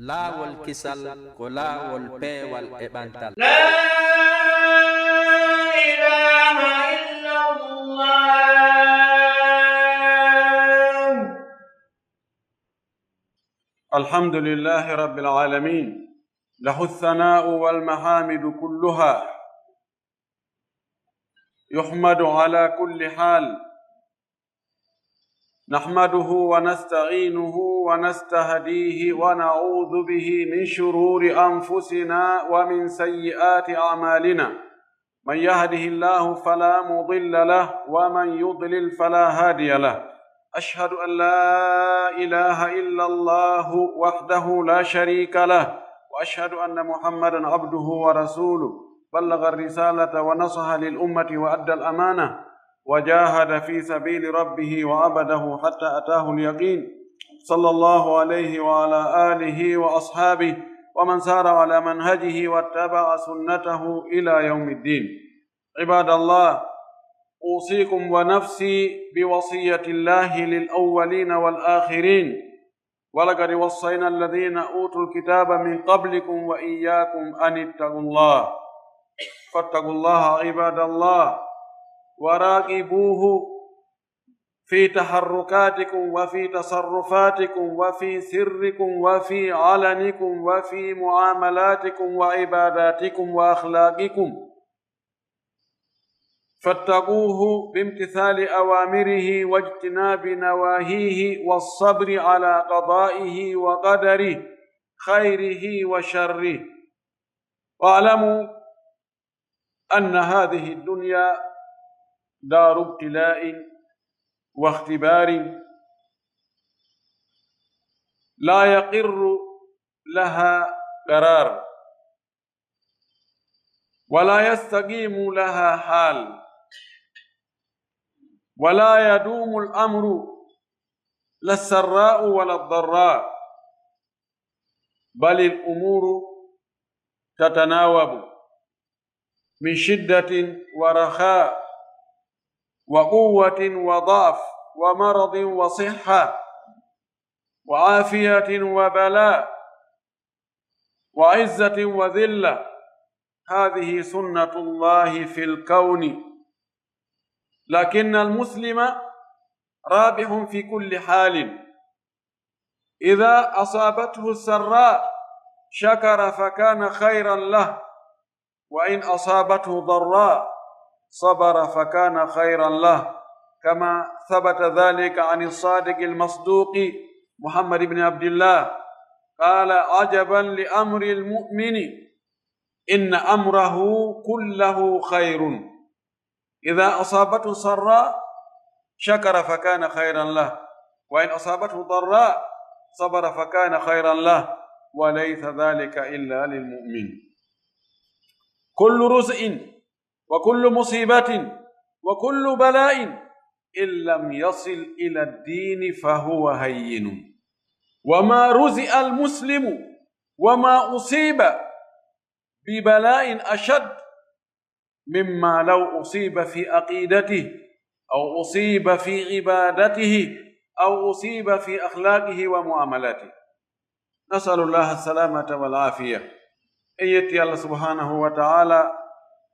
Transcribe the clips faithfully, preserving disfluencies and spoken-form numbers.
Laawol kisal ko laawol peewal e ɓantal. لا إله إلا الله. الحمد لله رب العالمين، له الثناء والمحامد كلها، يحمد على كل حال، نحمده ونستعينه ونستهديه ونعوذ به من شرور أنفسنا ومن سيئات أعمالنا. من يهده الله فلا مضل له ومن يضلل فلا هادي له. أشهد أن لا إله إلا الله وحده لا شريك له، وأشهد أن محمدا عبده ورسوله، بلغ الرسالة ونصح للأمة وأدى الأمانة، وجاهد في سبيل ربه وعبده حتى أتاه اليقين، صلى الله عليه وعلى آله وأصحابه ومن سار على منهجه واتبع سنته إلى يوم الدين. عباد الله، أوصيكم ونفسي بوصية الله للأولين والآخرين، ولقد وصينا الذين أوتوا الكتاب من قبلكم وإياكم أن اتقوا الله، فاتقوا الله عباد الله، وراقبوه في تحركاتكم وفي تصرفاتكم وفي سركم وفي علنكم وفي معاملاتكم وعباداتكم وأخلاقكم، فاتقوه بامتثال أوامره واجتناب نواهيه والصبر على قضائه وقدره خيره وشره. واعلموا أن هذه الدنيا دار ابتلاء واختبار، لا يقر لها قرار، ولا يستقيم لها حال، ولا يدوم الأمر، لا السراء ولا الضراء، بل الأمور تتناوب من شدة ورخاء، وقوة وضعف، ومرض وصحة، وعافية وبلاء، وعزة وذلة. هذه سنة الله في الكون، لكن المسلم رابح في كل حال. إذا أصابته السراء شكر فكان خيرا له، وإن أصابته ضراء صبر فكان خيرا له، كما ثبت ذلك عن الصادق المصدوق محمد بن عبد الله قال: عجبا لأمر المؤمن، إن أمره كله خير، إذا أصابته سراء شكر فكان خيرا له، وإن أصابته ضراء صبر فكان خيرا له، وليس ذلك إلا للمؤمن. كل رزء وكل مصيبة وكل بلاء إن لم يصل إلى الدين فهو هين، وما رزئ المسلم وما أصيب ببلاء أشد مما لو أصيب في عقيدته، أو أصيب في عبادته، أو أصيب في أخلاقه ومعاملاته. نسأل الله السلامة والعافية. En yetti Allah subhanahu wa ta'ala,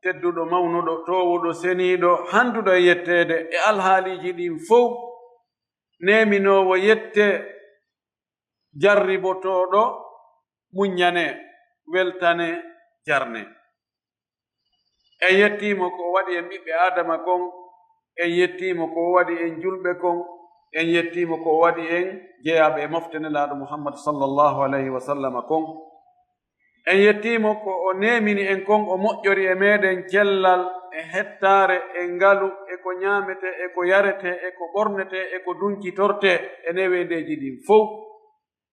tedduɗo, mawnuɗo, toowuɗo, seniiɗo, handuɗo e yetteede e alhaaliiji ɗin fow, neeminoowo yette, jarribotooɗo, muññane, weltane, jarne. En yettiimo ko o waɗi en ɓiɓɓe Aadama kon, en yettiimo ko o waɗi en julɓe kon, en yettiimo ko o waɗi en jeyaaɓe e mofte Nelaaɗo Muhammad sallallahu alayhi wa sallama kon. En yettiimo ko o neemini en kon, o moƴƴori e meeɗen cellal, e hettaare, e ngalu, e ko ñaametee, e ko yaretee, e ko ɓornetee, e ko duncitortee, e neweendeeji ɗin fow.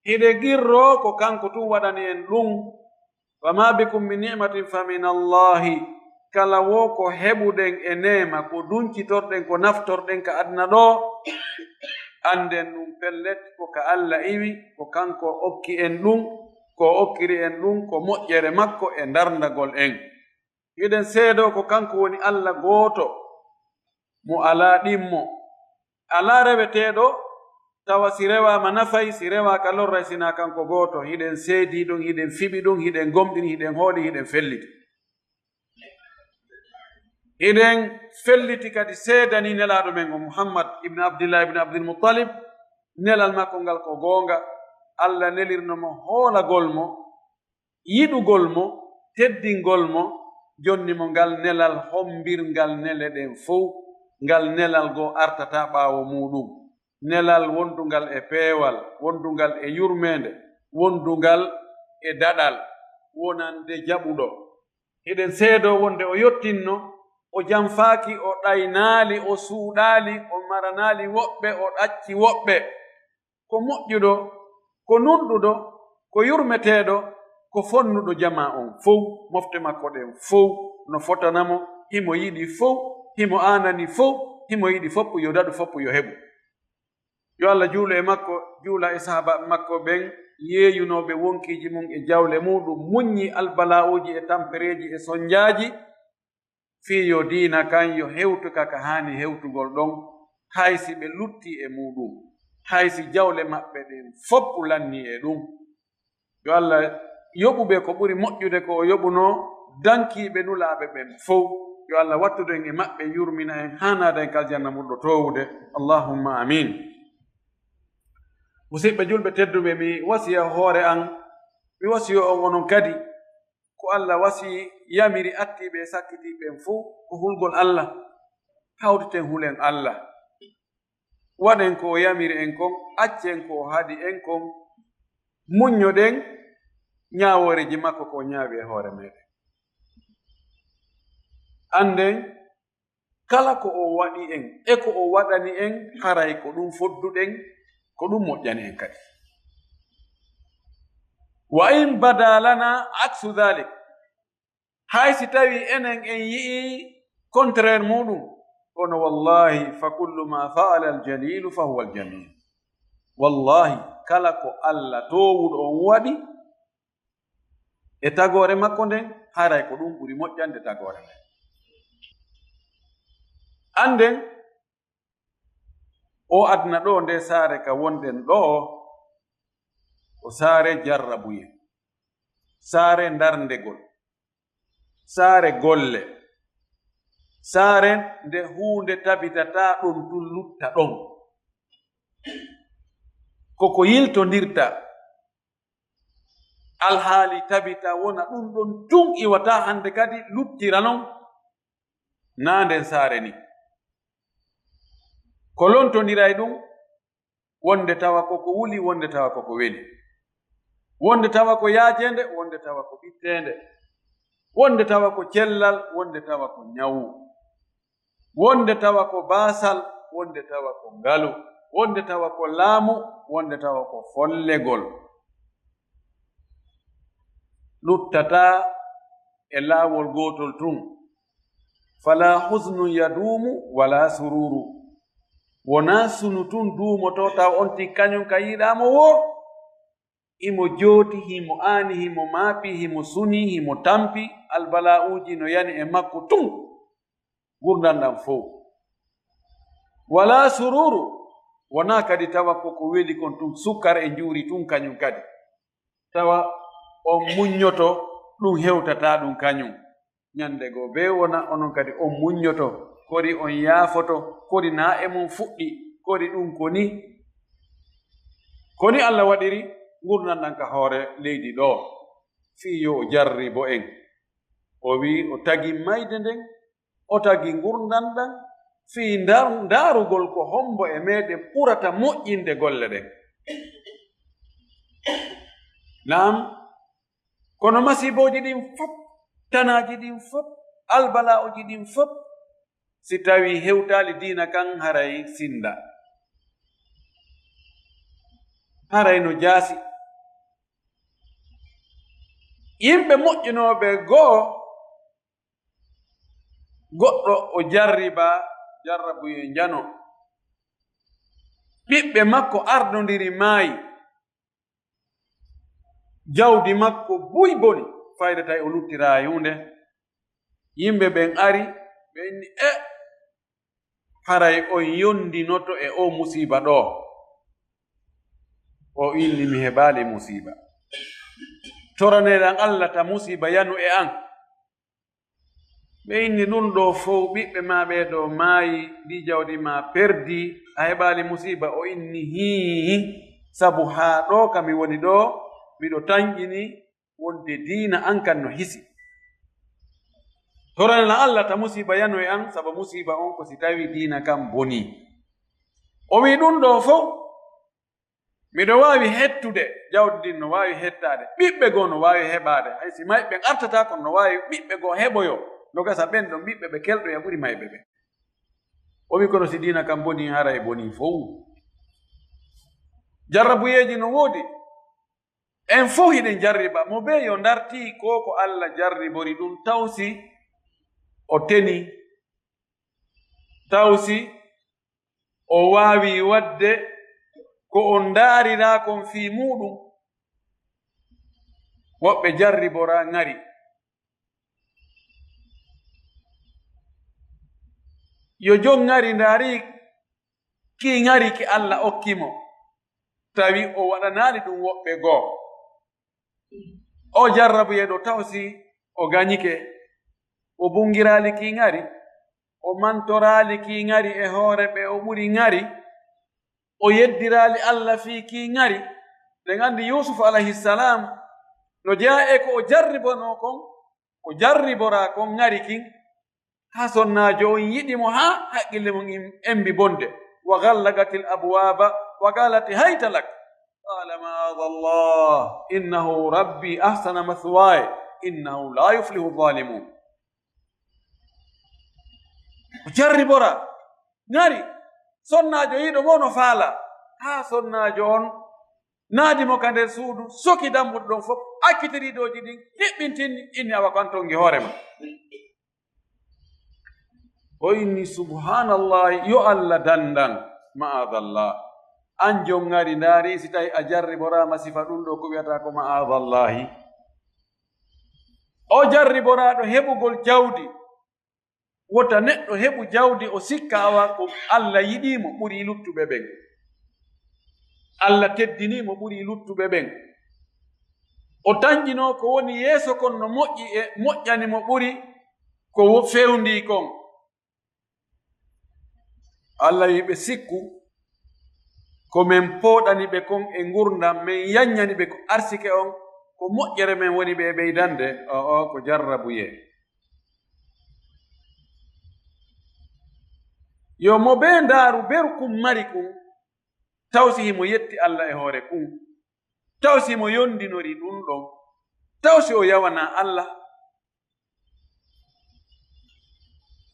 Hiɗe girroo ko kanko tun waɗani en ɗun. Wa ma bikum min ni'matin fa min Allahi. Kala woo ko heɓuɗen e neema, ko duncitorɗen, ko naftorɗen ka aduna ɗoo, annden ɗun pellet ko ka Alla iwi, ko kanko okki en ɗun, ko okkiri en ɗun ko moƴƴere makko e ndarndagol en. Hiɗen seedoo ko kanko woni Alla gooto, mo alaa ɗimmo, alaa reweteeɗo, tawa si rewaama nafay, si rewaaka lorray, sinaa kanko gooto. Hiɗen seedii ɗum, hiɗen fiɓi ɗum, hiɗen gomɗini, hiɗen hooli, hiɗen felliti. Hiɗen felliti kadi seedanii Nelaaɗo men on Muhammad ibn Abdillah ibn Abdul Muttalib, nelal makko ngal ko goonga, Alla nelirno mo hoolagol mo, yiɗugol mo, teddingol mo, jonni mo ngal nelal hombirngal nele ɗen fow, ngal nelal goo artataa ɓaawo muuɗum, nelal wondungal e peewal, wondungal e yurmeende, wondungal e daɗal, wonande jaɓuɗo. Hiɗen seedoo wonde o yottinno, o janfaaki, o ɗaynaali, o suuɗaali, o maranaali woɓɓe, o ɗacci woɓɓe. Ko moƴƴuɗo, ko nunɗuɗo, ko yurmeteeɗo, ko fonnuɗo jamaa on fow, mofte makko ɗen fow no fotana mo, himo yiɗi fow, himo aanani fow, himo yiɗi foppu yo daɗu, foppu yo heɓu. Yo Alla juulu e makko, juula e sahaabaaɓe makko ɓen yeeyunooɓe wonkiiji mum e jawle muuɗum, muññi albalaa'uuji e tampereeji e sonjaaji, fii yo diina kan yo hewtu ka ka haani hewtugol ɗon, hay si ɓe lutti e muuɗum, hay si jawle maɓɓe ɗen fow lannii e ɗum. Yo Alla yoɓu ɓe ko ɓuri moƴƴude ko o yoɓunoo dankiiɓe nulaaɓe ɓen fow. Yo Alla wattudu en e maɓɓe, yurmina en, haanaada en ka aljanna murɗo toowude. Allahumma amin. Musidɓe julɓe tedduɓe, mi wasiya hoore an, mi wasiyo on onon kadi. Ko Alla wasii, yamiri attii ɓe e sakkitii ɓen fow ko hulgol Alla. Hawtiten hulen Alla. Waɗen ko o yamiri en kon, accen ko o haɗi en kon, muññoɗen ñaawooreeji makko ko o ñaawi e hoore meɗen. Annden kala ko o waɗi en e ko o waɗani en, haray ko ɗum fodduɗen, ko ɗum moƴƴani en kadi. Wa in bada lana aksu dhalik, hay si tawi enen en yi'i contraire muɗum, kono wallahi fa kullu ma faala al jalilu fa huwa al jamil. Wallahi kala ko Alla toowuɗo on waɗi e tagoore makko nden, haray ko ɗum ɓuri moƴƴande tagoore nden. Annden o aduna ɗo, nde saare ka wonɗen ɗo, ko saare jarrabuye, saare ndarndegol, saare golle, saare nde huunde tabitata ɗon tun lutta ɗon. Koko yiltondirta, alhaali tabita wona ɗum ɗon tun iwata hande kadi luttira non. Na nden saare ni. Ko lontondiray ɗum, wonde tawa koko wuli, wonde tawa koko weli. Wonde tawa ko yaajende, wonde tawa ko ɓitteende. Wonde tawa ko cellal, wonde tawa ko ñawu. Wonde tawa ko baasal, wonde tawa ko ngalu, wonde tawa ko laamu, wonde tawa ko follegol. Luttata e laawol gootol tun. Fala huznun yaduumu wala sururu. Wonaa sunu tun duumoto taw on tigi kañum ka yiɗaamo woo. Himo jooti, himo aani, himo maapi, himo suni, himo tampi, albala'uuji no yani e makko tun. Ngurndan ɗan fow. Wala sururu, wonaa kadi tawa koko weli kon tun, sukkar e njuuri tun kañum kadi. Tawa on muññoto, ɗum hewtataa ɗum kañum. Ñande goo bee wona onon kadi on muññoto, kori on yaafoto, kori naa e mon fuɗɗi, kori ɗum ko ni. Ko ni Alla waɗiri ngurndan ɗan ka hoore leydi ɗoo, fii yo o jarribo en. O wi'i o tagi mayde nden, o tagi ngurndan ɗan, fii ndar-, ndaarugol ko hombo e meɗen ɓurata moƴƴinde golle ɗen. Naam, kono masiibooji ɗin fop, tanaaji ɗin fop, albala'uji ɗin fop, si tawii hewtaali diina kan, haray sinda. Haray no jaasi. Yimɓe moƴƴinooɓe goo, goɗɗo o jarriba, jarrabuye njano. Ɓiɓɓe makko ardondiri maayi. Jawdi makko buy boni, fayda tawi o luttiraay huunde. Yimɓe ɓen ari, ɓe inni, "E, haray on yondinoto e o musiiba ɗoo?" O inni, "Mi heɓaali musiiba." Toranee lan Alla ta musiiba yanu e an. Ɓe inni, "Ɗun ɗoo fow, ɓiɓɓe maa ɓee ɗoo maayi, ɗii jawdi maa perdi, a heɓaali musiiba?" O inni, "Hii, sabu haa ɗoo ka mi woni ɗoo, miɗo tanƴini wonde diina an kan no hisi. Toranee lan Alla ta musiiba yanu e an, sabu musiiba on ko si tawii diina kan bonii." O wi'i, "Ɗun ɗoo fow, miɗo waawi hettude, jawdi ndin no waawi hettaade, ɓiɓɓe goo no waawi heɓaade, hay si mayɓe ɓen artataa, kono no waawi ɓiɓɓe goo heɓoyoo, no gasa ɓen ɗon ɓiɓɓe ɓe kelɗoya ɓuri mayɓe ɓen." O wi'i, "Kono si diina kan bonii, haray bonii fow." Jarrabuyeeji no woodi. En fow hiɗen jarriba. Mo bee yo ndartii ko ko Alla jarribori ɗun, taw si o tenii, taw si o waawii waɗde ko o ndaariraa kon fii muuɗum. Woɓɓe jarriboraa ŋari. Yo jon ŋari ndaari kii ŋari ki Alla okki mo, tawi o waɗanaali ɗun woɓɓe goo. O jarrabuyee ɗoo, taw si o gañike, o bunngiraali kii ŋari, o mantoraali kii ŋari e hoore ɓe o ɓuri ŋari, o yeddiraali Alla fii kii ŋari. Ɗen anndi Yuusufu alayhi salaam no jeyaa e ko o jarribonoo kon, o jarriboraa kon ŋari kin, haa sonnaajo on yiɗi mo, haa haqqille mun em-, embi bonde. "Wa ghallaqatil abwaaba wa qaalat hayta lak." Qaala, "Ma'aadallah, innahu rabbi ahsana mathwaaya, innahu laa yuflihu zaalimuun." O jarriboraa, ŋari, sonnaajo yiɗo mo no faalaa, haa sonnaajo on naadi mo ka nder suudu, soki dambuɗe ɗon fow, acciti riidooji ɗin, hiɓɓintini, inni, "Awa ko an tonngi hoore ma." O inni, "Subhaanallaahi, yo Alla dandan, ma'aadallah. An jon ŋari, ndaari si tawi a jarriboraama sifa ɗun ɗoo ko wi'ataa ko ma'aadallaahi." O jarriboraaɗo heɓugol jawdi. Wota neɗɗo heɓu jawdi, o sikka awa ko Alla yiɗii mo ɓuri luttuɓe ɓen. Alla teddinii mo ɓuri luttuɓe ɓen. O tanƴinoo ko woni yeeso kon no moƴƴi e moƴƴani mo ɓuri ko wo-, fewndii kon. Alla wi'i ɓe sikku ko men pooɗani ɓe kon e ngurndan, men yanñani ɓe ko arsike on, ko moƴƴere men woni ɓe e ɓeydande, o'o ko jarrabuyee. Yo mo bee ndaaru beru kun mari kun, taw si himo yetti Alla e hoore kun, taw si mo yondinori ɗun ɗon, taw si o yawanaa Alla.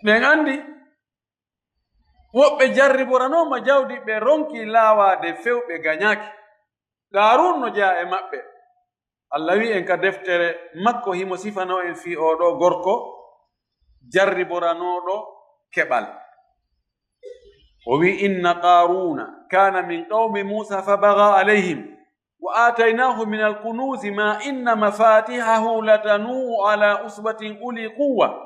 Ɓen anndi woɓɓe jarriboranooma jawdi, ɓe ronki laawaade few, ɓe gañaaki. Qaaruun no jeyaa e maɓɓe. Alla wi'i en ka deftere makko, himo sifanoo en fii oo ɗoo gorko jarriboranooɗo keɓal. O wi'i, "Inna Qaaruuna kaana min qawmi Muusaa fa bagaa alayhim wa aataynaahu minal kunuuzi maa inna mafaatihahu latanuu'u alaa usbatin ulii quwwa."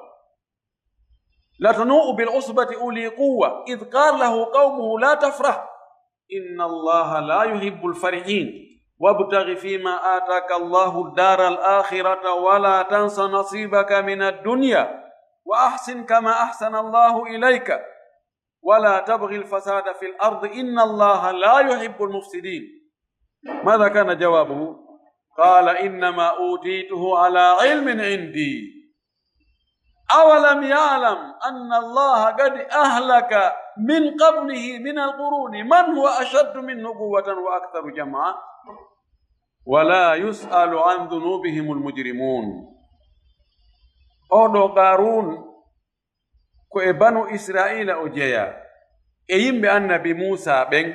لتنوء بالعصبة أولي القوة إذ قال له قومه لا تفرح إن الله لا يحب الفرحين وابتغ فيما آتاك الله الدار الآخرة ولا تنس نصيبك من الدنيا وأحسن كما أحسن الله إليك ولا تبغ الفساد في الأرض إن الله لا يحب المفسدين. ماذا كان جوابه؟ قال إنما أوتيته على علم عندي أولم يعلم أن الله قد أهلك من قبله من القرون من هو أشد منه قوة وأكثر جمعا ولا يسأل عن ذنوبهم المجرمون. Oɗo Qaaruun ko e banu Israa'iila o jeyaa, e yimɓe annabi Muusaa ɓen,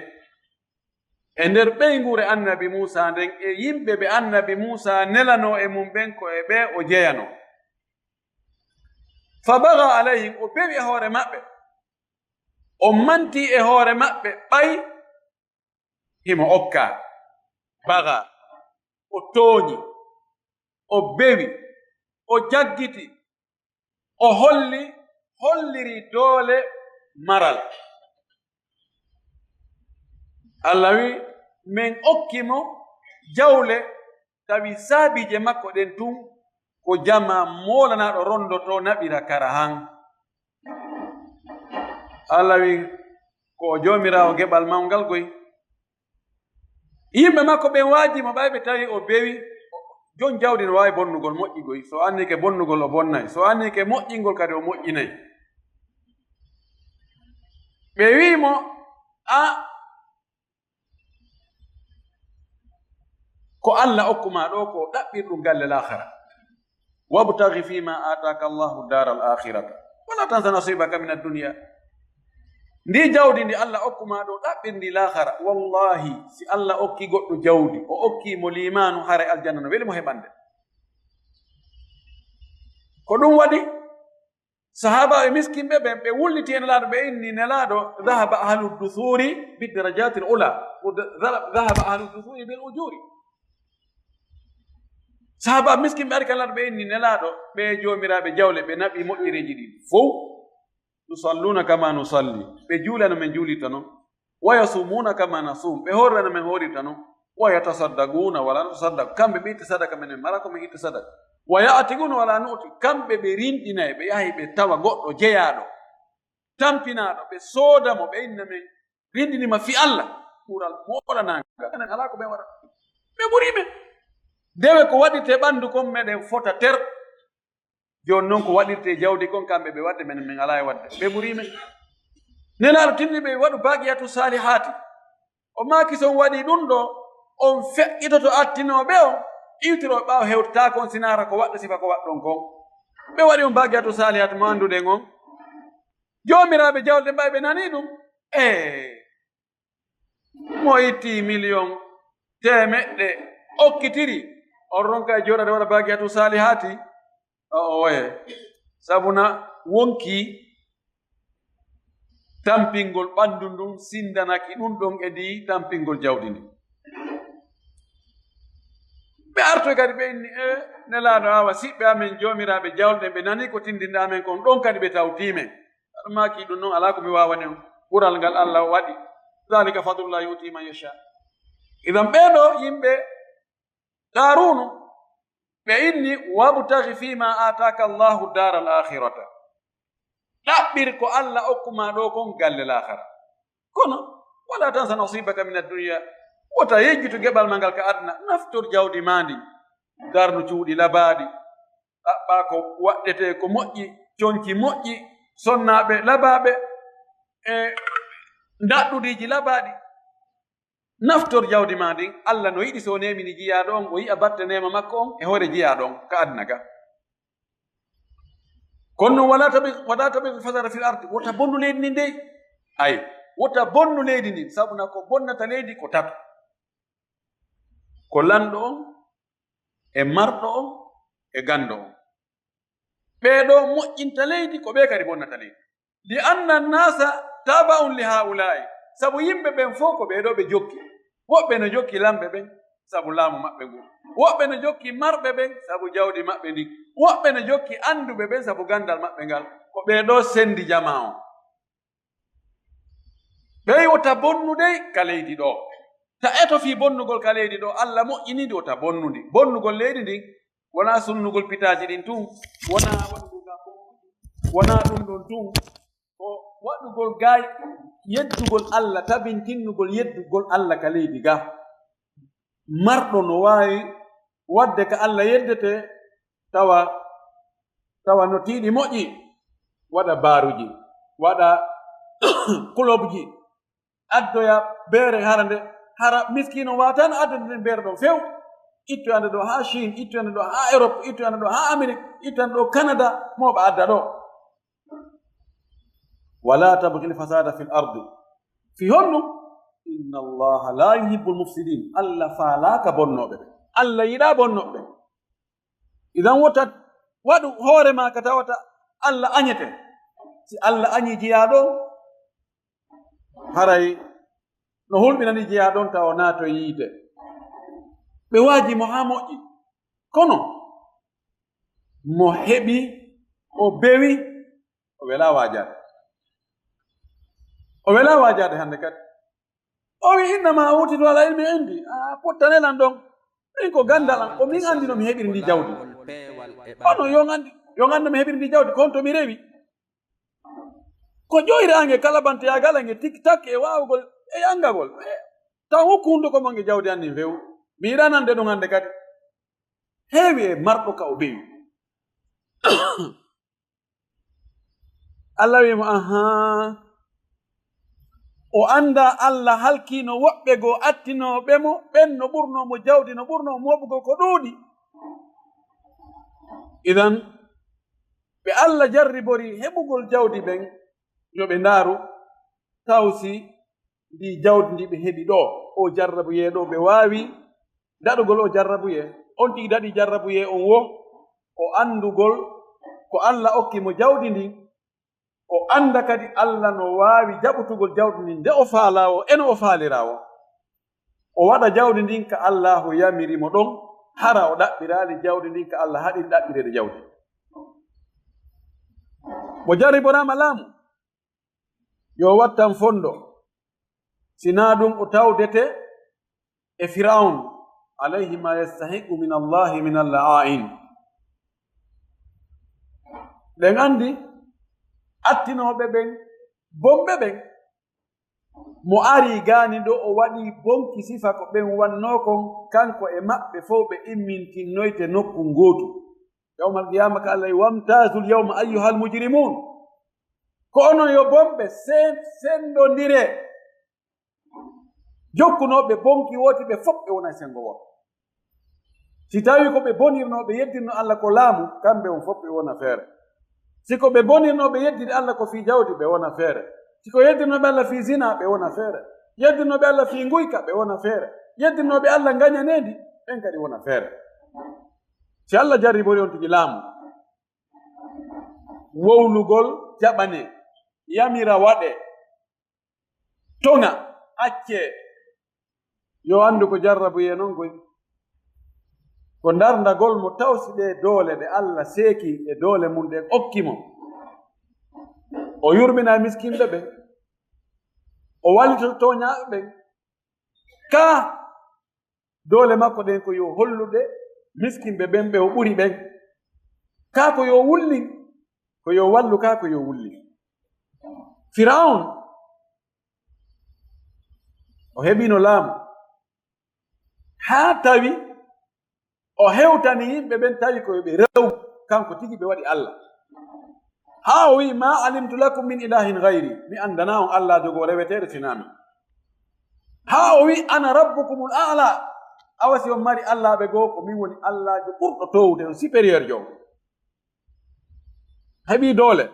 e nder ɓeynguure annabi Muusaa nden, e yimɓe ɓe annabi Muusaa nelanoo e mun ɓen, ko e ɓe o jeyanoo. Fa bagaa alayhim, o bewi e hoore maɓɓe, o manti e hoore maɓɓe, ɓay himo okkaa. Bagaa, o tooñi, o bewi, o jaggiti, o holli, holliri doole maral. Alla wi, Men okki mo jawle, tawi saabiije makko ɗen tun ko jamaa moolanaaɗo rondotoo naɓira kara han. Allah wi, ko o Joomiraawo geɓal mawngal goy. Yimɓe makko ɓen waaji mo, ɓay ɓe tawi o bewi, jon jawdi no waawi bonnugol moƴƴi goy. So annike bonnugol, o bonnay. So annike moƴƴingol kadi, o moƴƴinay. Ɓe wi'i mo, a, ko Allah okku ma ɗoo ko ɗaɓɓirɗum galle laakhara. Wabtaghi fima ataka Allahu daral akhirata. Wala tansa nasibaka min ad-dunya. Ndi jawdi ndi Allah okku ma ɗoo, ɗaɓɓir ndi laakhara. Wallahi, si Allah okki goɗɗo jawdi, o okki mo liimaanu, haray aljanna no weli mo heɓande. Ko ɗum waɗi, sahaabaaɓe miskinɓe ɓen, ɓe wulliti e Nelaaɗo, ɓe inni Nelaaɗo, "Dhahaba ahlu dusuri bid darajatil ula, wa dhahaba ahlu dusuri bil ujuri." Sahaabaaɓe miskinɓe ari ka Nelaaɗo, ɓe inni Nelaaɗo, ɓe joomiraaɓe jawle, ɓe naɓi moƴƴereeji ɗin fow. "Yusalluna kama nusalli." Ɓe juulano men juulirta non. "Wa yasumuna kama nasum." Ɓe horrano men horirta non. "Wa yatasaddaquna wala natasaddaq." Kamɓe ɓe itta sadaka, menen mala ko men itta sadaka. "Wa ya'tiquna wala nu'ti." Kamɓe ɓe rinɗinay, ɓe yahay ɓe tawa goɗɗo jeyaaɗo, tampinaaɗo, ɓe sooda mo, ɓe inna men rinɗinima fi Allah. Ɓural moolanaangal. Enen alaa ko ɓen waɗata. Ɓe ɓuri men. Dewe ko waɗirte ɓandu kon meɗen fota ter. Jooni non ko waɗirte jawdi kon, kamɓe ɓe waɗde, men, men alaa e waɗde. Ɓe ɓuri men. Nelaaɗo tinni ɓe waɗu baaqiyatu saalihaati. O maaki, so on waɗii ɗum ɗo, on feƴƴitoto attinooɓe on, iwtirooɓe ɓaawo hewtataako on, sinaara ko waɗɗo sifa ko waɗɗon kon. Ɓe waɗi on baaqiyatu saalihaati mo annduɗen on. Joomiraaɓe jawle ɓay ɓe nanii ɗum. Ee. Mo itti miliyon teemeɗɗe okkitiri, on ronka e jooɗaade waɗa baaqiyatu saalihaati? O, o waye. Sabu na wonki tampingol ɓandu ndun sindanaki ɗum ɗon e ndi tampingol jawdi ndi. Ɓe artoy kadi ɓe inni, "E, Nelaaɗo, awa siɓɓe amen, joomiraaɓe jawle ɗen, ɓe nanii ko tindinɗa amen kon, ɗon kadi ɓe tawtii men." Aɗa maaki ɗum non, alaa ko mi waawani on. Ɓural ngal Allah waɗi. "Dhalika fadlullah yu'ti man yasha." Idan ɓee ɗoo yimɓe Qaaruunu, ɓe inni, "Wabtaghi fima ataka Allahu daral akhirata." Ɗaɓɓir ko Allah okku ma ɗoo kon galle laakhara. Kono, "Wala tansa nasibaka min ad-dunya." Wota yejjitu geɓal ma ngal ka aduna. Naftor jawdi ma ndin. Darnu cuuɗi labaaɗi. Ɗaɓɓa ko waɗɗetee ko moƴƴi, conci moƴƴi, sonnaaɓe labaaɓe, e ndaɗɗudiiji labaaɗi. Naftor jawdi ma ndin. Allah no yiɗi so o neemini jiyaaɗo on, o yi'a batte neema makko on e hoore jiyaaɗo on ka aduna ga. Kono non, "Wala tabi-, wala tabghi fasada fil ardi." Wota bonnu leydi ndin dey. Ay, wota bonnu leydi ndin, sabu na ko bonnata leydi ko tato. Ko lanɗo on, e marɗo on, e ganndo on. Ɓee ɗoo moƴƴinta leydi, ko ɓee kadi bonnata leydi. "Li anna an-nasa taba'un li ha'ula'i." Sabu yimɓe ɓen fow ko ɓee ɗoo ɓe jokki. Woɓɓe no jokki lamɓe ɓen sabu laamu maɓɓe ngun. Woɓɓe no jokki marɓe ɓen sabu jawdi maɓɓe ndin. Woɓɓe no jokki annduɓe ɓen sabu ganndal maɓɓe ngal. Ko ɓee ɗoo sendi jamaa on. Ɓey wota bonnu dey ka leydi ɗoo. Ta eto fii bonnugol ka leydi ɗoo, Allah moƴƴini ndi, wota bonnu ndi. Bonnugol leydi ndin, wonaa sunnugol pitaaji ɗin tun, wonaa waɗugol ga, wonaa ɗum ɗon tun. Ko waɗugol gaay yeddugol Allah, tabintinnugol yeddugol Allah ka leydi ga. Marɗo no waawi waɗde ka Allah yeddete, tawa, tawa no tiiɗi moƴƴi, waɗa baaruji, waɗa kulobji, addoya beere hara nde, hara miskiino waatan addude nden beere ɗon few, ittoyande ɗo haa Chine, ittoyande ɗo haa Europe, ittoyande ɗo haa Amérique, ittoyande ɗo Canada, mooɓa adda ɗo. "Wala tabghil fasada fil ardi." Fi honno? "Inna Allaha la yuhibbul mufsidin." Allah faalaaka bonnooɓe ɓe. Allah yiɗaa bonnooɓe ɓe. Idan wota waɗu hoore maa ka tawata Allah añete. Si Allah añi jiyaaɗo on, haray no hulɓinani jiyaaɗo on tawa o naatoy yiite. Ɓe waaji mo haa moƴƴi. Kono mo heɓi, o bewi, o welaa waajaade. O welaa waajaade hannde kadi. O wi, "Innama utitu ala ilmi indi." A pottane lan ɗon. Min ko gandal an, ko min andi no mi heɓiri ndi jawdi. Ono yon andi, yon andi no mi heɓiri ndi jawdi, ko on to mi rewi. Ko ƴoyre an e kalabanteyagal an e tik tak e wawugol e yangagol. E taw hokku hunduko mon e jawdi an ndin few. Mi yiɗa nande ɗum hande kadi. Heewi e marɗo ka o bewi. Allah wi mo, "Ahaa." O anda Allah halkino woɓɓe goo attinooɓe mo, ɓen no ɓurno mo jawdi, no ɓurno mo moɓugol ko ɗuuɗi. Idan, ɓe Allah jarribori heɓugol jawdi ɓen, yo ɓe ndaaru, taw si ndi jawdi ndi ɓe heɓi ɗo, o jarrabuyee ɗo, ɓe waawi daɗugol o jarrabuyee. On tigi daɗi jarrabuyee on wo, o andugol ko Allah okki mo jawdi ndin, o anda kadi Allah no waawi jaɓutugol jawdi ndin nde o faalaa wo, e no o faaliraa wo. O waɗa jawdi ndin ka Allaahu yamiri mo ɗon, hara o ɗaɓɓiraali jawdi ndin ka Allah haɗi ɗaɓɓireede jawdi. Mo jarriboraama laamu, yo wattan fondo, si naa ɗum o tawdete e Firawun, alayhi ma yastahiqu min Allahi min al-la'a'in. Ɗen andi attinooɓe ɓen, bonɓe ɓen, mo ari gaani ɗo o waɗi bonki sifa ko ɓen wannoo kon, kanko e maɓɓe fow ɓe immintinnoyte nokku ngootu. Yawmal qiyama ka Allah, "Wamtazul yawma ayyuhal mujrimun." Ko onon yo bonɓe, sen-, sendondire. Jokkunooɓe bonki wooti ɓe fof ɓe wona e sengo wooto. Si tawi ko ɓe bonirnooɓe yeddirno Allah ko laamu, kamɓe on fof ɓe wona feere. Si ko ɓe bonirnooɓe yeddiri Allah ko fii jawdi, ɓe wona feere. Si ko yeddirnooɓe Allah fii zina, ɓe wona feere. Yeddirnooɓe Allah fii nguyka, ɓe wona feere. Yeddirnooɓe Allah ngañaneendi, ɓen kadi wona feere. Si Allah jarribori on tigi laamu, wowlugol jaɓane, yamira waɗe, toŋa, accee. Yo anndu ko jarrabuyee non koy. Ko ndarndagol mo tawsi ɗee doole ɗe Allah seeki e doole mum ɗen okki mo. O yurmina miskinɓe ɓen. O wallitoto tooñaaɓe ɓen. Ka doole makko ɗen ko yo hollude miskinɓe ɓen ɓe o ɓuri ɓen. Kaa ko yo wullin, ko yo wallu, kaa ko yo wullin. Firawun, o heɓino laamu, haa tawi o hewtani yimɓe ɓen, tawi ko yo ɓe rew, kanko tigi ɓe waɗi Allah. Haa o wi'i, "Ma alimtu lakum min ilahin gayri." Mi anndanaa on Allaajo goo reweteeɗo sinaa min. Haa o wi'i, "Ana rabbukumul a'la." Awa si on mari allaaɓe goo, ko min woni Allaajo ɓurɗo toowude on, supérieur jo on. Heɓi doole.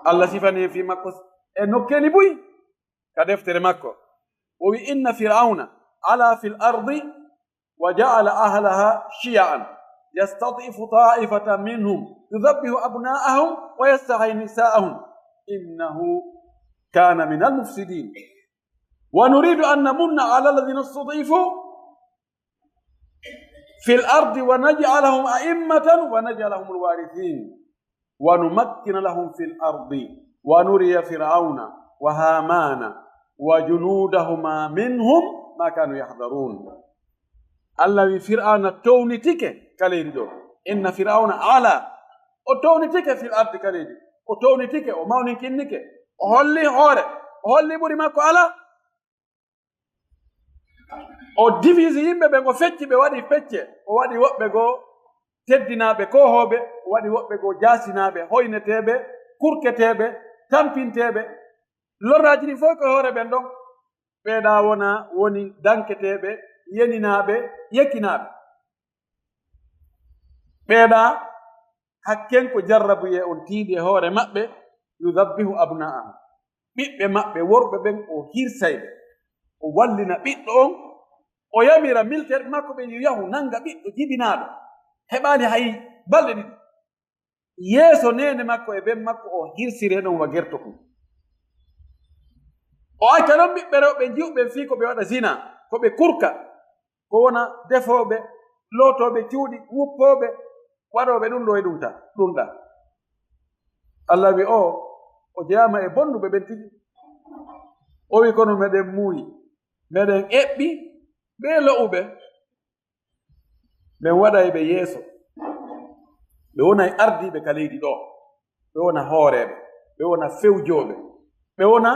Allah sifani en fii makko e nokkeeli buy ka deftere makko. O wi'i, "Inna Fir'awna ala fil ardi wa ja'ala ahlaha shiya'an yastad'ifu ta'ifatan minhum yudhabbihu abna'ahum wa yastahyi nisa'ahum innahu kana minal mufsidin. Wa nuridu an namunna ala alladhina istud'ifu fil ardi wa naj'alahum a'immatan wa naj'alahumul warithin wa numakkina lahum fil ardi wa nuriya fir'auna wa hamana wa junudahuma minhum ma kanu yahdharun." Allah wi Fir'auna townitike ka leydi ɗo. Inna Fir'auna ala, o townitike fil ardi ka leydi. O townitike, o mawninkinnike, o holli hoore, o holli ɓuri makko ala. O divisi yimɓe ɓen, o fecci ɓe, waɗi pecce. O waɗi woɓɓe goo teddinaaɓe, koohooɓe, o waɗi woɓɓe goo jaasinaaɓe, hoyneteeɓe, kurketeeɓe, tampinteeɓe. Lorraaji ɗin fof ko e hoore ɓen ɗon. Ɓeeɗa wona woni danketeeɓe, yeninaaɓe, yekkinaaɓe. Ɓeeɗa hakken ko jarrabuyee on tiiɗi e hoore maɓɓe, yudabbihu abna'ahum. Ɓiɓɓe maɓɓe worɓe ɓen o hirsay ɓe. O wallina ɓiɗɗo on, o yamira militeerɓe makko ɓen yo yahu nanga ɓiɗɗo jibinaaɗo. Heɓaali hay balɗe ɗiɗi. Yeeso neene makko e ben makko o hirsiri e ɗon wa gerto kun. O acca ɗon ɓiɓɓe rewɓe jiwɓe fii ko ɓe waɗa zina, ko ɓe kurka, ko wona defooɓe, lootooɓe cuuɗi, wuppooɓe, waɗooɓe ɗum ɗo e ɗum ta, ɗum ɗa. Allah wi o, o jeyaama e bonnuɓe ɓen tigi. O wi, kono meɗen muuyi, meɗen eɓɓi ɓee lo'uɓe, men waɗay ɓe yeeso. Ɓe wonay ardiiɓe ka leydi ɗoo, ɓe wona hooreeɓe, ɓe wona fewjooɓe, ɓe wona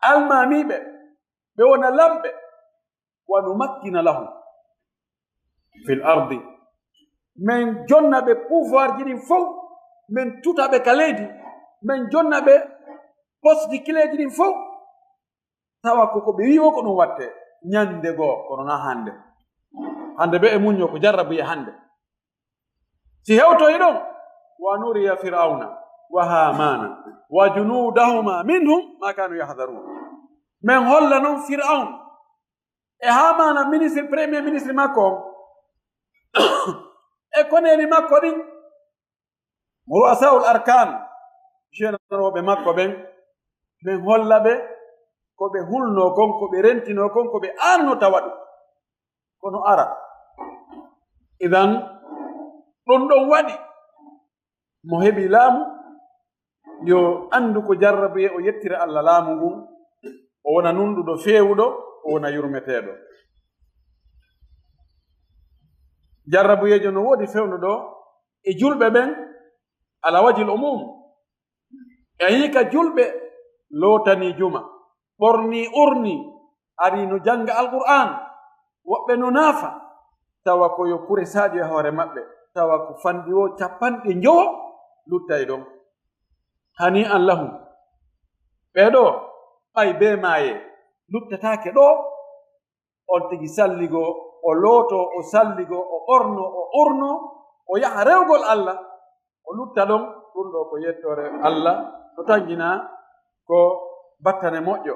almaamiiɓe, ɓe wona lamɓe. Wa numakkina lahum fil ardi, men jonna ɓe pouvoir ji ɗin fow, men tuta ɓe ka leydi, men jonna ɓe poste ji kileeji ɗin fow. Tawa ko ko ɓe wi'i wo ko ɗum watte ñande goo, kono na hande. Hande ɓe e muñño ko jarrabuye hande. Si hewtoyi ɗon, wa nuriya Fir'auna wa Hamana wa junudahuma minhum ma kanu yahdarun. Men holla non Fir'aun e Hamana, ministre, premier ministre makko on, e koneeli makko ɗin, ru'asaul arkan, senanooɓe makko ɓen, men holla ɓe ko ɓe hulnoo kon, ko ɓe rentinoo kon, ko ɓe aanno tawa ɗum. Kono ara, idan, ɗum ɗon waɗi mo heɓi laamu, yo anndu ko jarrabuye, o yettira Allah laamu ngun, o wona nunɗuɗo, feewuɗo, o wona yurmeteeɗo. Jarrabuyeejo no woodi fewndo ɗo e julɓe ɓen, ala wajil umum. E yii ka julɓe lootanii juma, ɓornii, urnii, arii no jannga Alqur'aan, woɓɓe no naafa, tawa ko yo kure saaƴo e hoore maɓɓe, tawa ko fanɗi wo capanɗe njowo luttay ɗon. Hanii an lahum. Ɓee ɗoo, ɓay bee maayee, luttataake ɗoo. On tigi salligoo, o lootoo, o salligoo, o ɓornoo, o urnoo, o yaha rewgol Allah, o lutta ɗon, ɗum ɗoo ko yettoore Allah, no tanjinaa ko battane moƴƴo.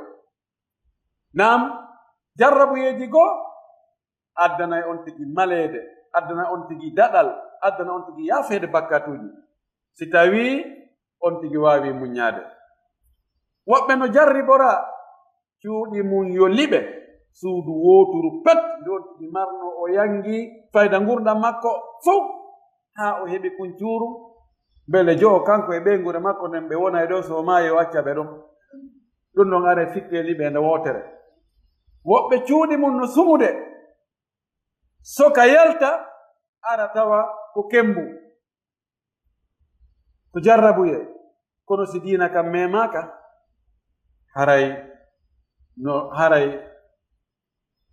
Naam, jarrabuyeeji goo addanay on tigi maleede, addana on tigi daɗal, addana on tigi yaafeede bakkatuuji, si tawii on tigi waawii muññaade. Woɓɓe no jarriboraa cuuɗi mum yo liɓe, suudu wooturu pet, ndu on tigi marnoo, o yanngi fayda ngurndan makko fow, haa o heɓi kuncuuru, mbele jo'o kanko e ɓeynguure makko nden ɓe wona e ɗon, so o maayi o acca ɓe ɗon. Ɗum ɗon are fitte liɓe nde wootere. Woɓɓe cuuɗi mum no sumude, soka yalta, ara tawa ko kembu, ko jarrabuye. Kono si diina kan memaaka, haray no, haray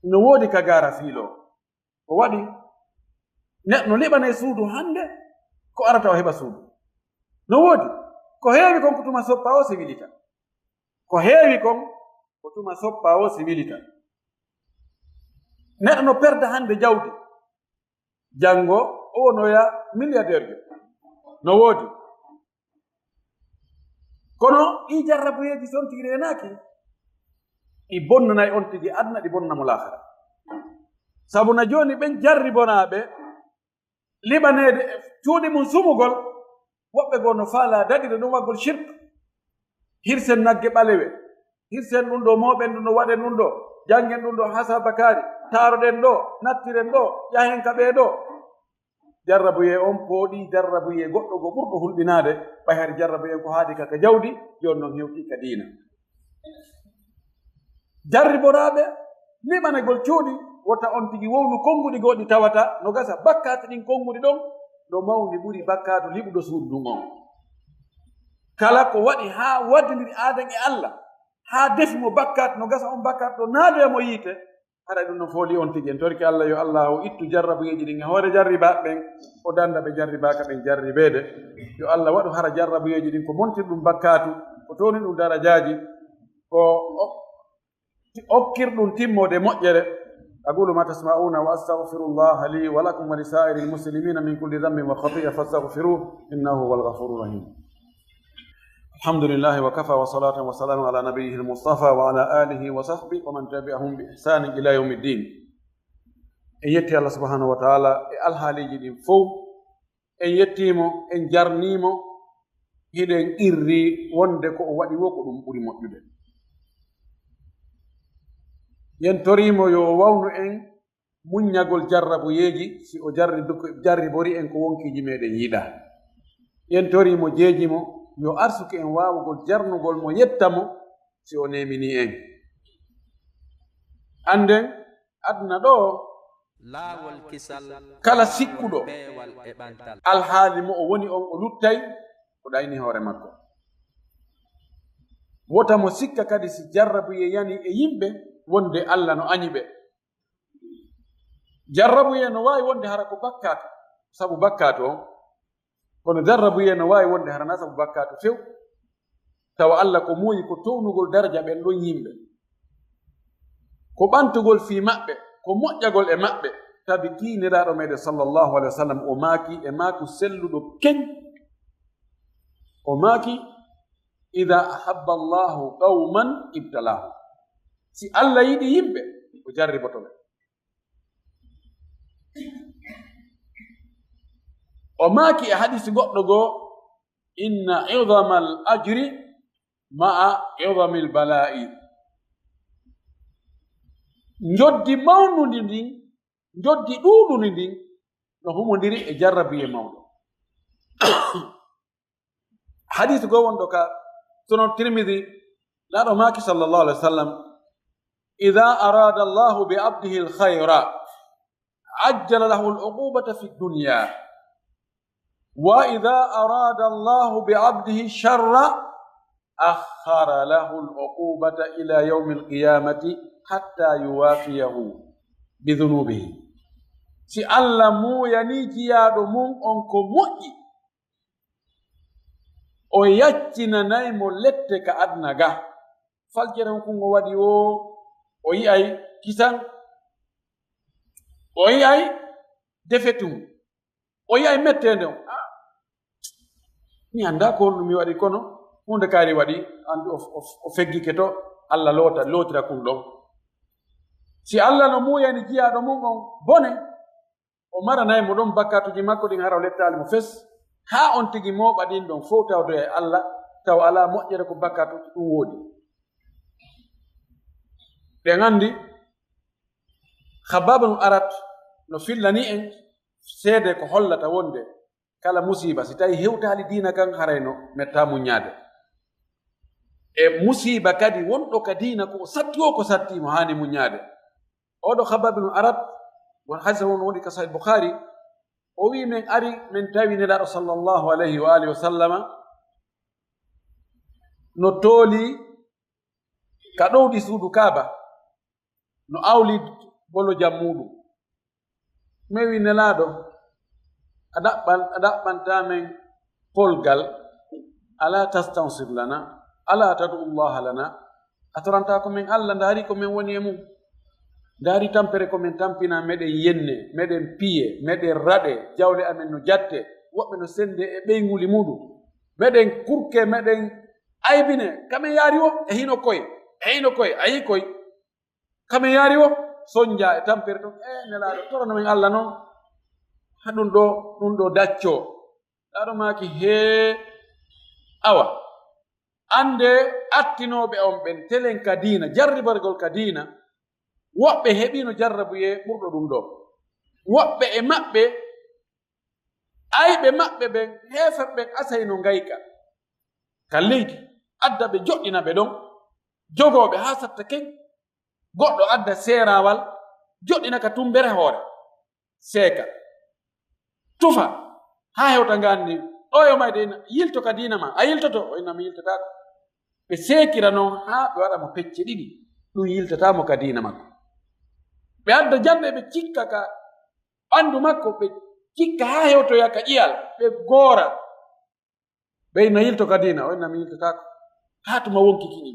no woodi ka gaara fiiloo. Ko waɗi neɗɗo liɓanay suudu hannde, ko arata o heɓa suudu? No woodi. Ko heewi kon ko tuma soppa o si wilita. Ko heewi kon ko tuma soppa o si wilita. Neɗɗo no perda hannde jawdi, janngo o wonoya milliardaire jo. No woodi. Kono ɗii jarrabuyeeji si on tigi reenaaki, ɗi bonnanay on tigi aduna, ɗi bonna mo laakara. Sabu na jooni ɓen jarribonaaɓe liɓaneede cuuɗi mum sumugol, woɓɓe goo no faalaa daɗira ɗum waɗgol shirk. Hirsen nagge ɓalewe, hirsen ɗum ɗo, mooɓen ɗum ɗo, waɗen ɗum ɗo, janngen ɗum ɗo, hasa bakari, taaroɗen ɗo, nattiren ɗo, yahen ka ɓee ɗo. Jarrabuyee on pooɗii jarrabuyee goɗɗo go ɓurɗo hulɓinaade, ɓay hari jarrabuyee ko haaɗi ka, ka jawdi, jooni non hewtii ka diina. Jarriboraaɓe liɓanagol cuuɗi, wota on tigi wowlu konnguɗi goo ɗi tawata no gasa bakkaatu ɗin konnguɗi ɗon no mawni ɓuri bakkaatu liɓuɗo suudu ndun on. Kala ko waɗi haa waddindiri aaden e Allah, haa defi mo bakkaatu no gasa on bakkaatu ɗo naadoya mo yiite, haray ɗum no fooli on tigi. En torike Allah yo Allah o ittu jarrabuyeeji ɗin e hoore jarribaaɓe ɓen, o danda ɓe jarribaaka ɓen jarribeede. Yo Allah waɗu hara jarrabuyeeji ɗin ko montir ɗum bakkaatu, ko towni ɗum darajaaji, ko o-, okkir ɗum timmoode moƴƴere. أقول ما تسمعون وأستغفر الله لي ولكم ولسائر المسلمين من كل ذنب وخطيئة فاستغفروه إنه هو الغفور الرحيم. الحمد لله وكفى وصلاة وسلام على نبيه المصطفى وعلى آله وصحبه ومن تبعهم بإحسان إلى يوم الدين. En yetti Allah subhanahu wa ta'ala e alhaaliiji ɗin fow. En yettiimo, en jarniimo, hiɗen qirri wonde ko o waɗi wo ko ɗum ɓuri moƴƴude. Yen toriimo yo o wawnu en muññagol jarrabuyeeji, si o jarri-, jarribori en ko wonkiiji meɗen yiɗaa. Yen toriimo, jeejimo, yo arsuki en waawugol jarnugol mo, yetta mo, si o neeminii en. Annden aduna ɗoo, laawol kisal, kala sikkuɗo peewal e ɓantal, alhaali mo o woni on o luttay, o ɗayni hoore makko. Wota mo sikka kadi si jarrabuyee yani e yimɓe wonde Alla no añi ɓe. Jarrabuyee no waawi wonde hara ko bakkaatu, sabu bakkaatu on. Kono jarrabuyee no waawi wonde hara na sabu bakkaatu few. Tawa Alla ko muuyi ko townugol daraja ɓen ɗon yimɓe. Ko ɓantugol fii maɓɓe, ko moƴƴagol e maɓɓe. Tabi kii Nelaaɗo meɗen sallallahu alaihi wasallam o maaki e maaku selluɗo keñ. O maaki, "Idha ahabba Allahu qawman ibtalahu." Si Alla yiɗi yimɓe, o jarriboto ɓe. O maaki e hadisi goɗɗo goo, "Inna idhamal ajri ma'a idhamil bala'i." Njoddi mawnundi ndin, njoddi ɗuuɗundi ndin, no humondiri e jarrabuyee mawɗo. Hadisi goo wonɗo ka Sunan Tirmidhi, Nelaaɗo maaki sallallahu alaihi wasallam, "Idha arada Allahu bi abdihi al-khayra, ajjala lahu al-uqubata fi dunya. Wa idha arada Allahu bi abdihi sharra, akhkhara lahu al-uqubata ila yawmi al-qiyamati hatta yuwafiyahu bi dhunubihi." Si Alla muuyanii jiyaaɗo mun on ko moƴƴi, o yaccinanay mo lette ka aduna ga. Faljere on kun o waɗi o, o yi'ay kisan, o yi'ay defetu, o yi'ay metteende on. Ah, mi anndaa ko honɗum mi waɗi, kono huunde kaari waɗi, andu o, o, o feggike to, Alla loota, lootira kun ɗon. Si Alla no muuyani jiyaaɗo mun on bone, o maranay mo ɗon bakkaatuuji makko ɗin, hara o lettaali mo fes, haa on tigi mooɓa ɗin ɗon fow tawdoya e Alla, tawa alaa moƴƴere ko bakkaatuuji ɗum woodi. Ɗen anndi, Khabbab ibn Arat no fillani en seede ko hollata wonde kala musiiba, si tawi hewtaali diina kan, harayno metta muññaade. E musiiba kadi wonɗo ka diina, ko o satti o, ko satti mo haani muññaade. Oɗo Khabbab ibn Arat, won hadisa won woni ka Sahih Bukhari, o wi, men ari, men tawi Nelaaɗo sallallahu alayhi wa alihi wa sallama no tooli ka ɗowdi suudu Kaaba, no awli bolo jam muuɗum. Men wi, Nelaaɗo, a ɗaɓɓan-, a ɗaɓɓanta men polgal, "Ala tastansir lana, ala tad'u Allaha lana." A torantaa ko men Alla, ndaari ko men woni e mum. Ndaari tampere ko men tampina, meɗen yenne, meɗen piye, meɗen raɗe, jawle amen no jatte, woɓɓe no sende e ɓeynguuli muuɗum. Meɗen kurke, meɗen aybine, ka men yaari wo, e hino koy, e hino koy, a yii koy. Ka men yaari wo, sonja e tampere ton, e Nelaaɗo, torano men Alla non. Ha ɗum ɗo, ɗum ɗo daccoo. Nelaaɗo maaki, hee, awa. Annde attinooɓe on ɓen, telen ka diina, jarribargol ka diina, woɓɓe heɓiino jarrabuyee ɓurɗo ɗum ɗo. Woɓɓe e maɓɓe, ayɓe maɓɓe ɓen, heeferɓe ɓen asayno ngayka ka leydi, adda ɓe joɗɗina ɓe ɗon, jogoo ɓe haa satta keñ, goɗɗo adda seeraawal, joɗɗina ka tumbere hoore, seeka, tufa, haa hewta ngaandi, ɗo yo mayde ina, yilto ka diina ma, a yiltoto? O inna, mi yiltotaako. Ɓe seekira non haa ɓe waɗa mo pecce ɗiɗi, ɗum yiltataa mo ka diina makko. Ɓe adda jannde, ɓe cikka ka ɓanndu makko, ɓe cikka haa hewtoya ka ƴiyal, ɓe goora. Ɓe inna, yilto ka diina, o inna, mi yiltotaako. Haa tuma wonki kiñi.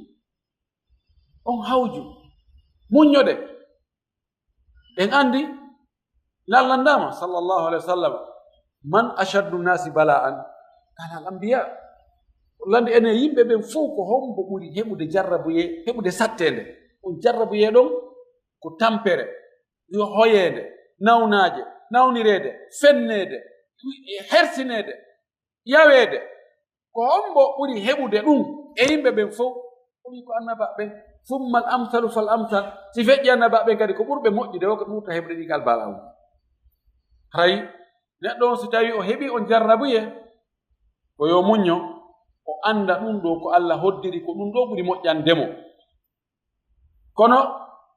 On hawju. Muññoɗe. En anndi, Nelaaɗo lanndaama, sallallahu alaihi wa sallam, man ashaddu nnaasi bala'an? Qala al anbiya. O lanndi enen yimɓe ɓen fow, ko hombo ɓuri heɓude jarrabuyee, heɓude satteende? On jarrabuyee ɗon ko tampere, yo hoyeende, nawnaaje, nawnireede, fenneede, hersineede, yaweede. Ko hombo ɓuri heɓude ɗum e yimɓe ɓen fow? O wi, ko annabaaɓe ɓen. Summa al amsalu fal amsal. Si feƴƴi annabaaɓe ɓen kadi, ko ɓurɓe moƴƴude o ko ɓurta heɓude ɗi kal bala on. Hay neɗɗo on, si tawi o heɓi on jarrabuyee, ko yo muñño, o annda ɗum ɗo ko Allah hoddiri, ko ɗum ɗo ɓuri moƴƴande mo. Kono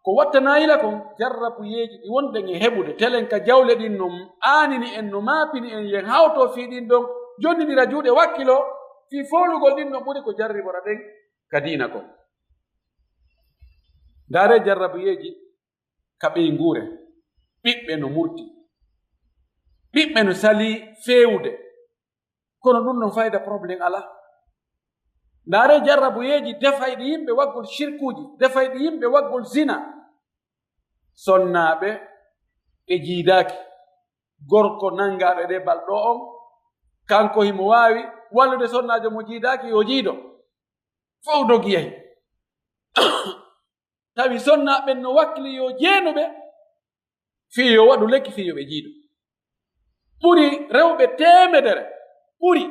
ko wattanaayila kon, jarrabuyeeji ɗi wonɗen e heɓude, telen ka jawle ɗin no aanini en, no maapini en, yen hawto fii ɗin ɗon, jonnindira juuɗe wakkilo, fii foolugol ɗin ɗon ɓuri ko jarribora ɗen ka diina kon. Ndaare jarrabuyeeji ka ɓeynguure, ɓiɓɓe no murti, ɓiɓɓe no salii feewude, kono ɗum ɗon fayda, problème alaa. Ndaare jarrabuyeeji defayɗi yimɓe waggol shirkuuji, defayɗi yimɓe waggol zina. Sonnaaɓe ɓe jiidaaki, gorko nanngaaɓe ɗe bal ɗo on, kanko himo waawi wallude sonnaajo mo jiidaaki, yo jiido. Fow dogi yahi. Tawi sonnaaɓe ɓen no wakkili yo jeenuɓe, fii yo waɗu lekki, fii yo ɓe jiido. Ɓuri rewɓe teemedere, ɓuri.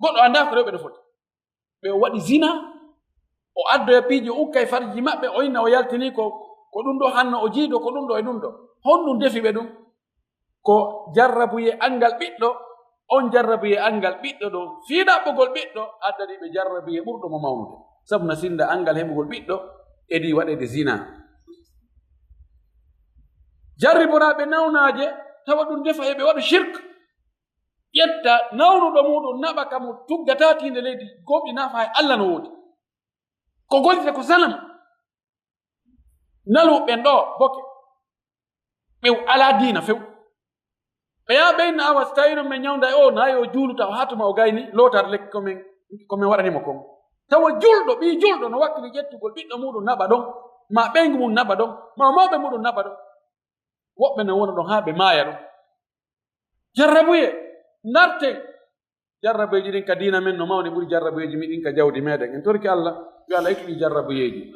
Goɗɗo anndaa ko rewɓe no foti. Ɓe o waɗi zina, o addoya piiji, o ukka e farji maɓɓe, o inna o yaltini ko, ko ɗum ɗo hanno o jiido, ko ɗum ɗo e ɗum ɗo. Honɗum defi ɓe ɗum? Ko jarrabuye anngal ɓiɗɗo, on jarrabuye anngal ɓiɗɗo ɗo, fii ɗaɓɓugol ɓiɗɗo, addani ɓe jarrabuye ɓurɗo mo mawnude. Sabu na sinda anngal heɓugol ɓiɗɗo, e ɗi waɗeede zina. Jarriboraaɓe nawnaaje, tawa ɗum defa eɓe waɗu shirk. Ƴetta nawnuɗo muɗum, naɓa ka mo tuggataa tiinde leydi, gomɗinaa faa e Allah no woodi. Ko gollirta ko sanam. Nalu ɓen ɗo boke. Ɓe alaa diina few. Ɓe yaa ɓe inna awa, si tawii non men ñawnda e o, na yo juulu taw haa tuma o gayni, lootar lekki ko men, ko men waɗani mo kon. Tawa julɗo, ɓii julɗo no wakkili ƴettugol ɓiɗɗo muɗum naɓa ɗon, maa ɓeyngu mum naɓa ɗon, maa mawɓe muɗum naɓa ɗon. Woɓɓe no wona ɗon haa ɓe maaya ɗon. Jarrabuye, ndarten. Jarrabuyeeji ɗin ka diina men no mawni ɓuri jarrabuyeeji men ɗin ka jawdi meɗen. En torki Allah, yo Allah ittu ɗi jarrabuyeeji.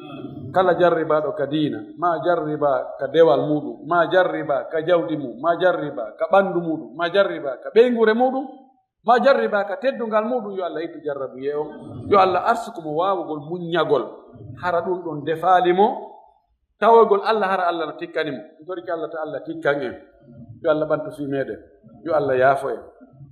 Kala jarribaaɗo ka diina, maa jarribaa ka dewal muɗum, maa jarribaa ka jawdi mum, maa jarribaa ka ɓandu muɗum, maa jarribaa ka ɓeynguure muɗum, maa jarribaa ka teddungal muɗum, yo Allah ittu jarrabuye on. Yo Allah arsuku mo waawugol muññagol. Hara ɗum ɗon defaali mo, tawagol Allah, hara Allah no tikkani mo. En torike Allah, ta Allah tikkan en. Yo Allah ɓantu fii meɗen. Yo Allah yaafo en.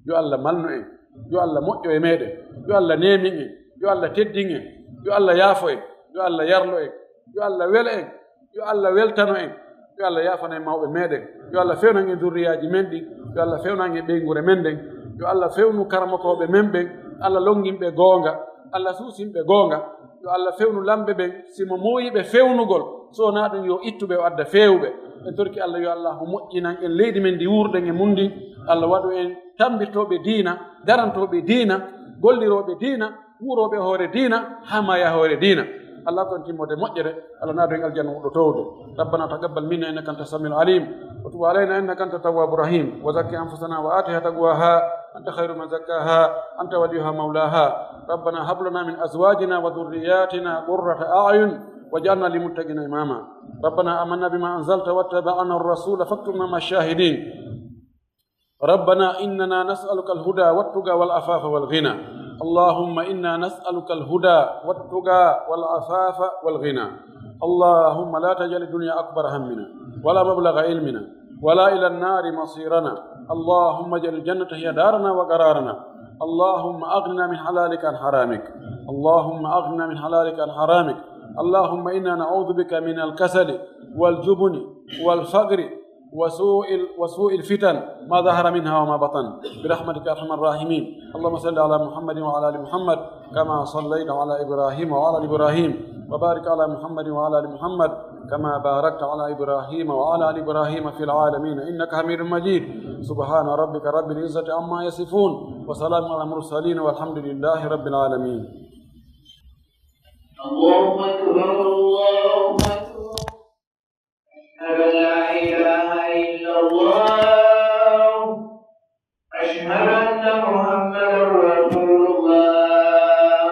Yo Allah malnu en. Yo Allah moƴƴo e meɗen. Yo Allah neemin en. Yo Allah teddin en. Yo Allah yaafo en. Yo Allah yarlo en. Yo Allah wela en. Yo Allah weltano en. Yo Allah yaafano en mawɓe meɗen. Yo Allah fewnan en zurriyaaji men ɗin. Yo Allah fewnan en ɓeynguure men nden. Yo Allah fewnu karamokooɓe men ɓen. Allah longin ɓe goonga. Allah suusin ɓe goonga. Yo Allah fewnu lamɓe ɓen, si mo muuyi ɓe fewnugol, so wonaa ɗum, yo ittu ɓe, o adda feewuɓe. En torki Allah, yo Allah o moƴƴinan en leydi men ndi wuurɗen e mum ndin. Allah waɗu en tammbirtooɓe diina, darantooɓe diina, gollirooɓe diina, wuurooɓe hoore diina, haa maaya hoore diina. Allah ko en timmode moƴƴere, Allah naadu en aljanna wuɗɗo toowde. ربنا تقبل منا إنك أنت السميع العليم، وتب علينا إنك أنت التواب الرحيم، وزكي أنفسنا وآتها تقواها، أنت خير من زكاها، أنت وليها مولاها. ربنا هب لنا من أزواجنا وذرياتنا قرة أعين واجعلنا للمتقين إماما. ربنا آمنا بما أنزلت واتبعنا الرسول فاكتبنا مع الشاهدين. ربنا إننا نسألك الهدى والتقى والعفاف والغنى. اللهم إنا نسألك الهدى والتقى والعفاف والغنى. اللهم لا تجعل الدنيا أكبر همنا ولا مبلغ علمنا ولا إلى النار مصيرنا. اللهم اجعل الجنة هي دارنا وقرارنا. اللهم أغننا من حلالك عن حرامك. اللهم أغننا من حلالك عن حرامك. اللهم إنا نعوذ بك من الكسل والجبن والفقر وسوء ال-، وسوء الفتن ما ظهر منها وما بطن برحمتك يا أرحم الراحمين. اللهم صل على محمد وعلى آل محمد كما صليت على إبراهيم وعلى آل إبراهيم، وبارك على محمد وعلى آل محمد كما باركت على إبراهيم وعلى آل إبراهيم في العالمين إنك حميد مجيد. سبحان ربك رب العزة عما يصفون، وسلام على المرسلين، والحمد لله رب العالمين. الله أكبر، الله أكبر. أشهد أن لا إله إلا الله. أشهد أن محمدا رسول الله.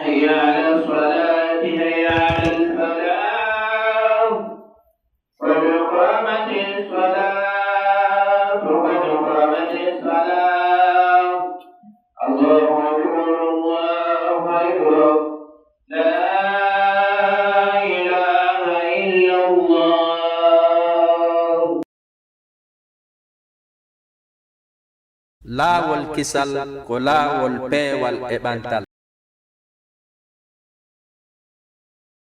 حي على الصلاة، حي على الفلاح. قد قامت الصلاة، قد قامت الصلاة. الله أكبر، الله أكبر. لا إله إلا الله. Laawol kisal ko laawol peewal e ɓantal.